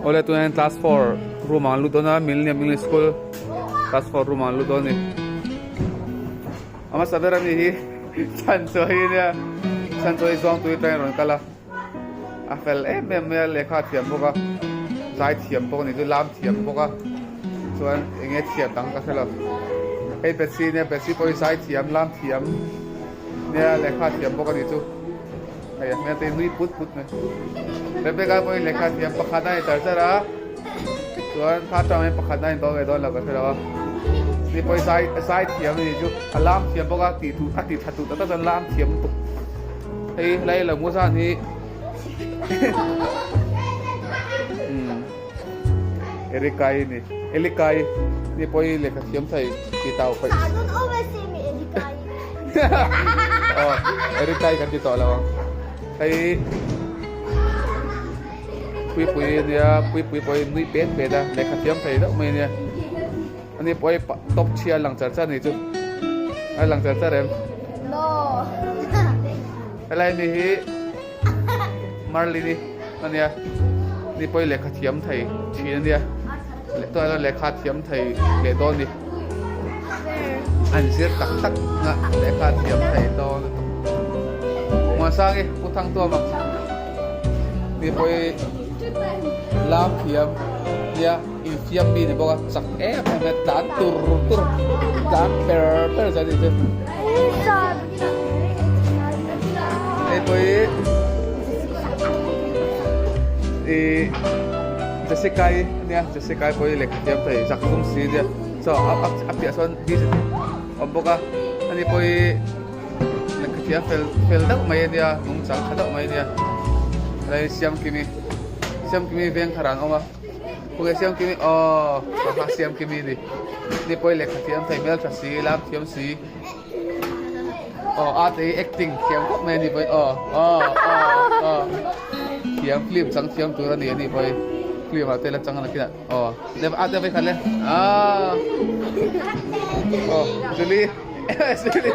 Awle tunah hian class four room ah an lut dawn a Millennium English School class four room ah an lut dawn a ni. A hmasa ber a ni hi chhanchawi a nia chhanchawi zawng tui atangin a rawn kal a a fel em em mai a lehkha a thiam bawk a zai thiam bawk a ni chu lam thiam bawk a chuan eng nge thiam dang ka hre lo hei Bethsy a nia Bethsy pawh hi zai thiam lam thiam nia lehkha a thiam bawk a ni chu. Hei a hmel te hi nui put put mai. Rebecca pawh hi lehkha thiam pakhat a ni char char a, chuan kha atang hian pakhat a ni dawn nge dawn lo ka hre lo a. Ni pawh hi zai zai thiam a ni chu a lam thiam bawk a tih duh a tih that duh tak tak chuan lam thiam lutuk. Hei helai lo mu zan hi umm Erica-i a ni Elica-i ni pawh hi lehkha thiam thei tih tau paih. Aw Erica-i kan ti tawh lo ang hei Puipui ania Puipui pawh hi nui pet pet a lehkha thiam thei deuh mai ania ani pawh hi top chhia a lang char char ni chu a lang char char em helai mi hi Marlin-i ania ni pawh hi lehkha thiam thei thin ania tunah lehkha thiam thei leh dawn a ni. An zir tak tak na lehkha thiam thei dawn lutuk. Muansangi Pu Thangtuama mi pawh lam thiam nia infiam mi ni bawk a chak em em a tlan tur tur tlan per per zai ni chu. Hei pawh hi ih Jessica-i ania Jessica-i pawh hi lehkha thiam thei zak zum si ania. Chaw a a piah sawn dish awm bawk a ani pawh hi lehkha thiam fel fel deuh mai ania nungchang tha deuh mai ania helai hi Siamkimi Siamkimi veng thar ah an awm a khawnge Siamkimi aw kha Siamkimi a ni ani pawh hi lehkha thiam thei hmeltha si lam thiam si aw a te hi acting thiam khawp mai ani pawh hi aw aw aw aw thiam film chang thiam tur ani ani pawh hi film ah te la chang a nakinah. Aw le a te vei khat le ah aw Julie Julie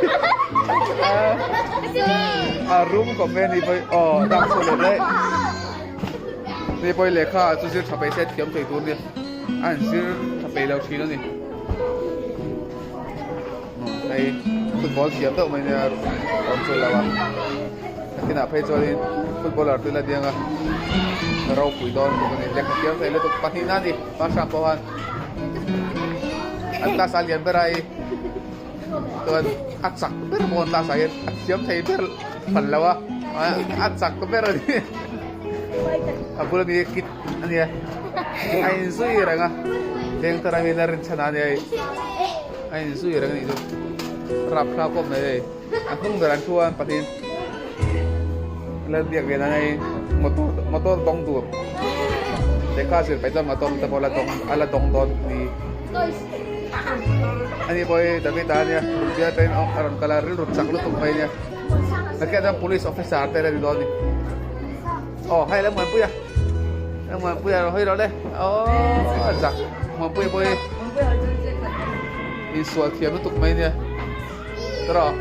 a room kawm ve ni pawh aw dang chho leh daih ni pawh lehkha chu zir tha peih se thiam thei tur nia a in zir tha peih lo thin a ni hei football thiam deuh mai nia awm chu lo a. Nakinah phei chuanin footballer te la diang a, ropui dawn bawk a ni. Lehkha thiam thei lutuk pahnihna a ni pa hrang pawh khan an class ah a lian ber a i chuan a chak ber pawh an class ah hian a thiam thei ber hran lo a, a chak ber a ni. A bula mi hi kit a nia, a inzui reng a, veng thar ami la rinchhan a nia i, a inzui reng a nih chu, rapthlak khawp mai hei. A hnung ber an thu a pathin Lalbiak lian a nei motor motor dawng tur lehkha zir paih chuan motor te pawh la dawng a la dawng dawn ni ani pawh hi David a nia bial te in a rawn kal a rilru chak lutuk mai ania nakhian chuan police officer te la ni dawn a ni aw hei la muanpui a la muanpui a rawn hawi rawh le aw chak muanpui pawh hi insual thiam lutuk mai ania. Tawrh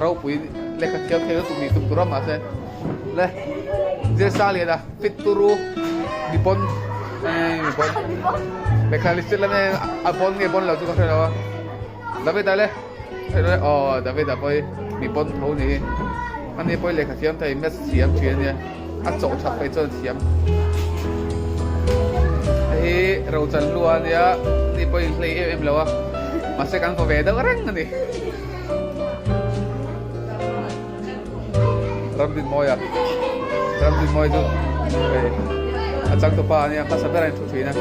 ropui lehkha thiam thei lutuk nih tum tur a mahse le Zirsa lian a fit turu mi pawn mi pawn lehkha list lam hian a pawn nge pawn lo chu ka hre lo a David a le aw David a pawh hi mi pawn tho ni hi ani pawh hi lehkha thiam thei maths thiam thin ania a chawh that phei chuan a thiam hei hi Rochan hlua ania ni pawh in hlei em em lo a mahse kan vaw ve deuh reng a ni Ramdinmawia Ramdinmawia chu hei a changtupa ania hmasa ber a inthu thin a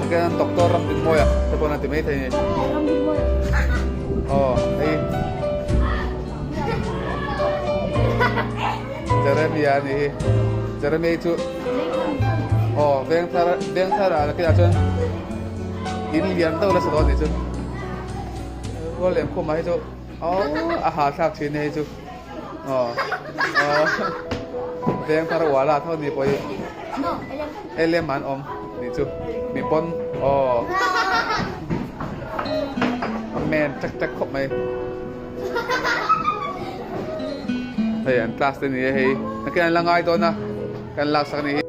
Again Doctor Ramdinmawia te pawh an ti maithei a ni aw hei. Jeremy a ni hi Jeremy chu aw veng thar veng thar ah nakinah chuan in lian deuh nasa dawn a nih chu rual lem khum ah hi chu aw a hahthlak thin a hei chu aw aw veng thar uala tho ni pawh hi lm an awm nih chu mi pawn aw a men tek tek khawp mai. Hei an class te ni e hei nakin an la ngai dawn a kan lak sak a nih hi.